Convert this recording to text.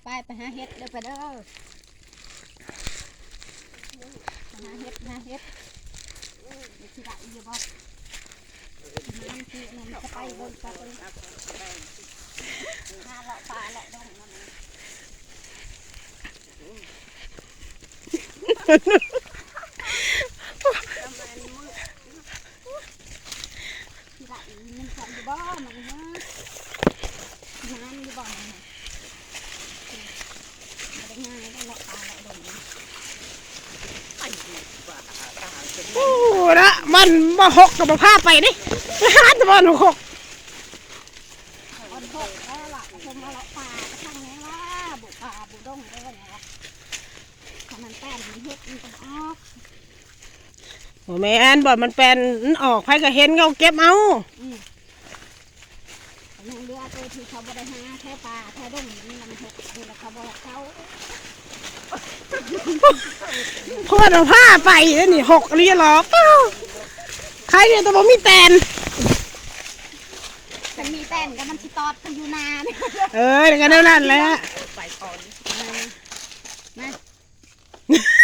ໄປ ໄປຫາເຫັດເດີ ໄປເດີ ໄປຫາເຫັດ ຫາເຫັດ ຊິໄດ້ຢູ່ບໍ່? ມັນຊິ ມັນຈະໄປເບິ່ງ ໄປເບິ່ງ ຫາເລາະປ່າເລາະດົງນຳ ຊິໄດ້ມັນຈະຢູ່ບໍ່ມັນ ຫາ ມັນຢູ່ບໍ່ມັນ ບໍ່ໄດ້ງ່າຍເດ້ເລາະປ່າເລາະດົງ ໂອ້ ລະມັນບໍ່ຫົກກໍບໍ່ພາໄປເດ້ ໄປຫາແຕ່ບ່ອນຫົກ ບ່ອນຫົກແລ້ວລະ ເພິ່ນມາເລາະປ່າໄປທາງນີ້ລະ ບຸປ່າບຸດົງເດີນີ້ລະ ຄັນມັນແປ້ນມັນເຮັດມັນກໍອອກ ບໍ່ແມ່ນ ບ່ອນມັນແປ້ນມັນອອກ ໃຜກໍເຫັນ ເຂົາເກັບເອົາ ອືມ ຍັງເຫຼືອໂຕທີ່ເຂົາບໍ່ໄດ້ຫາແຖວປ່າແຖວດົງນີ້ ມັນຫົກຢູ່ລະ ເຂົາບໍ່ເຂົ້າ ເພິ່ນເອົາພາໄປເດ້ນີ້ ຫົກອີ່ຫຼີລະ ປ້າ ໃຄແຕ່ບໍ່ມີແຕນ ຄັນມີແຕນກໍມັນຊິຕອດຢູ່ນາ ເອີ ກໍແນວນັ້ນແຫຼະ ໄປກ່ອນ ມາ ມາ.